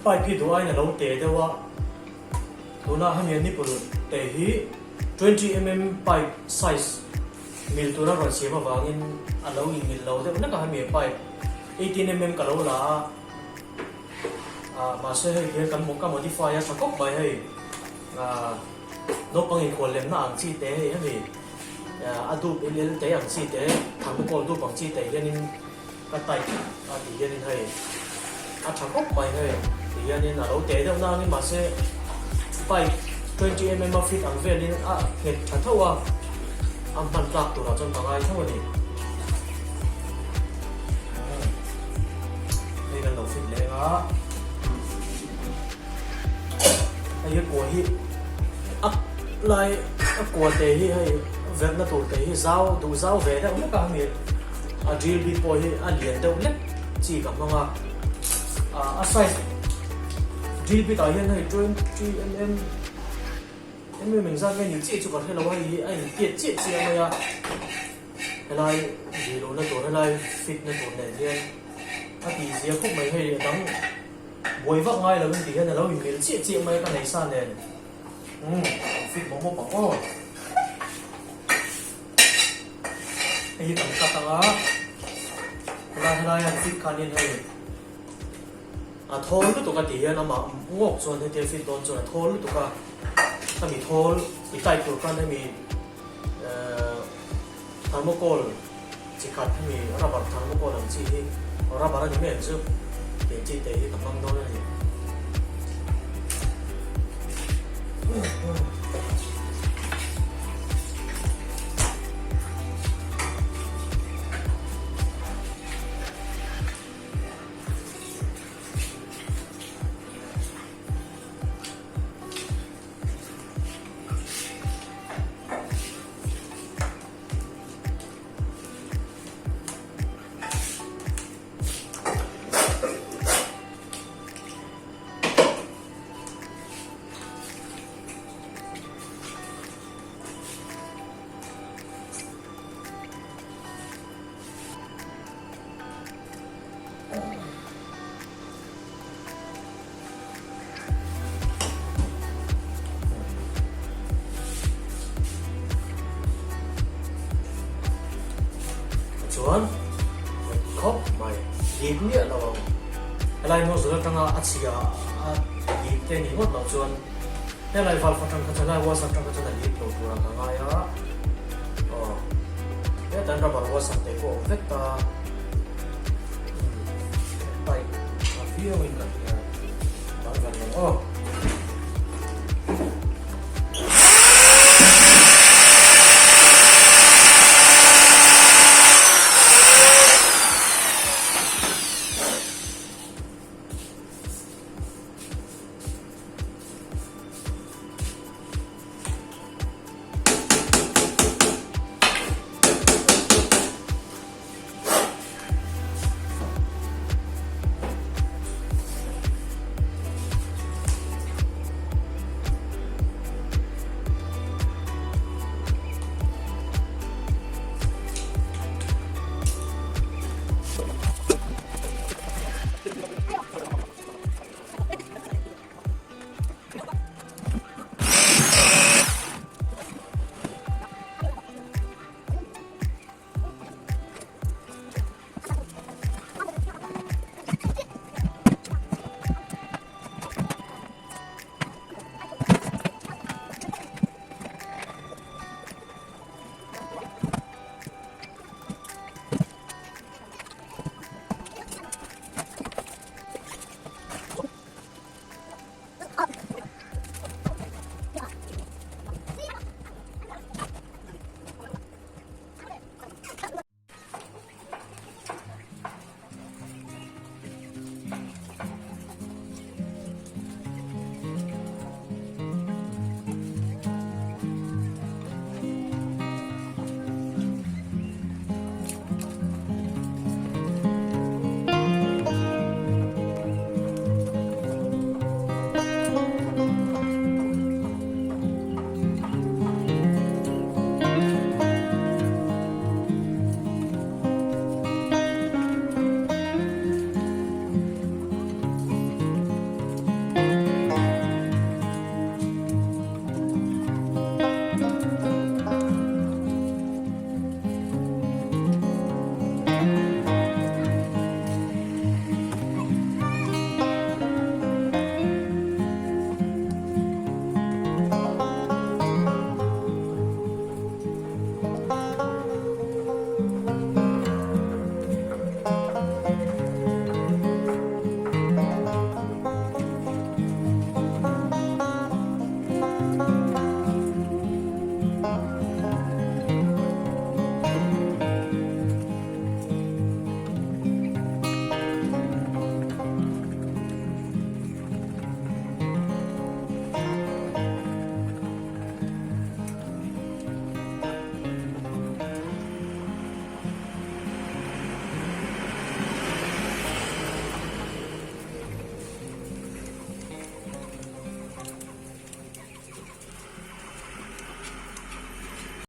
Pipe hi duh aiin a lo te deuh a, tuna hemi nipple te hi 20mm pipe size mil tura rawn siam avangin a lo inmil lo deuh hlek a, hemi pipe 18mm ka lo la a, ah mahse hei hian kan ka modify a tha khawp mai hei ah naupang inkhual lemna ang chi te hei hemi a dup il el te ang chi te thermocol dup ang chi te hianin Ka type a tih hianin hei a tha khawp mai hei ti hianin a lo teh deuh nangin mahse pipe 20mm a fit ang velin a nghet tha tho a, a hman tlak turah chuan ka ngai tho a ni. Hei kan lo fit leng a, hei hi kua hi a lai a kua te hi hei verhna tur te hi zau duh zau ve deuh hlek a hemi. A drill bit pawh hi a lian deuh hlek chi ka hmang a, a size drill bit ah hian hei 20mm mm engzat nge ni chiah chu ka hre lo a, hei hi a intiat chiah chiah mai a, helai zui lohna tur helai fit na tur nen hian a tih zia khawp mai hei a dang buai vak ngai lo in tih hian a lo inmil chiah chiah mai a ka nei sa nen umm fit mawp mawp ang aw. Hei hi kan cut ang a, helai helai an fit khanin hei a thawl lutuk a tih hian amah ngawk chuan hetia fit dawn chuan a thawl lutuk a, hemi thawl i type tur khan hemi ehh thermocol chi khat hemi rubber thermocol ang chi hi rubber a ni mai ang chu tih chi te hi ka hmang dawn a ni. Chuan khawp mai dik miah lo ang. Helai nozzle atanga a chhia a dik te ni ngawt loh chuan helai valve atang kha chuan helai washer atang kha chuan a dik lo turah ka ngai a. Aw hetan rubber washer te pawh a awm vek ta. Umm tight a viau in ka hria. Kan van lo aw.